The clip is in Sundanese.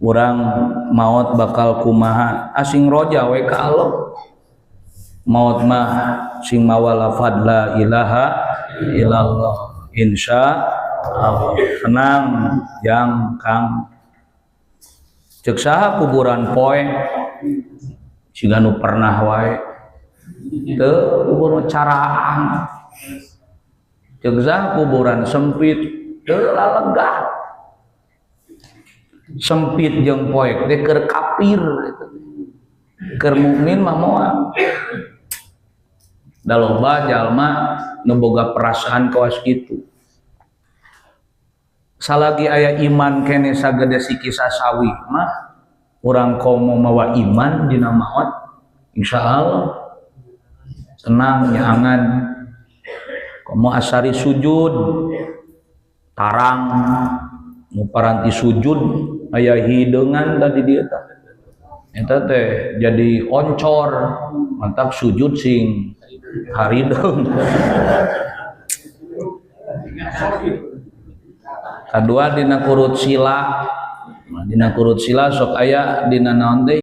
Urang maot bakal kumaha asing roja we ka Allah. Maot mah sing mawa lafad la ilaha illallah. Insya Allah tenang yang kang cek saha kuburan poe siga nu pernah wae teu kubur caraang cek saha kuburan sempit teu lalega sempit jeung poek teh keur kafir keur mukmin mah moal da loba jalma nu boga perasaan kawas kitu. Salagi aya iman kene sagede siki sasawi mah urang komo mawa iman dina maot insyaallah tenang nyaangan komo asari sujud tarang nu paranti sujud aya hideungan tadi dieu tah eta teh jadi oncor mantap sujud sing harideung. Kadua dina kurut sila, dina kurut sila sok aya dina naon teh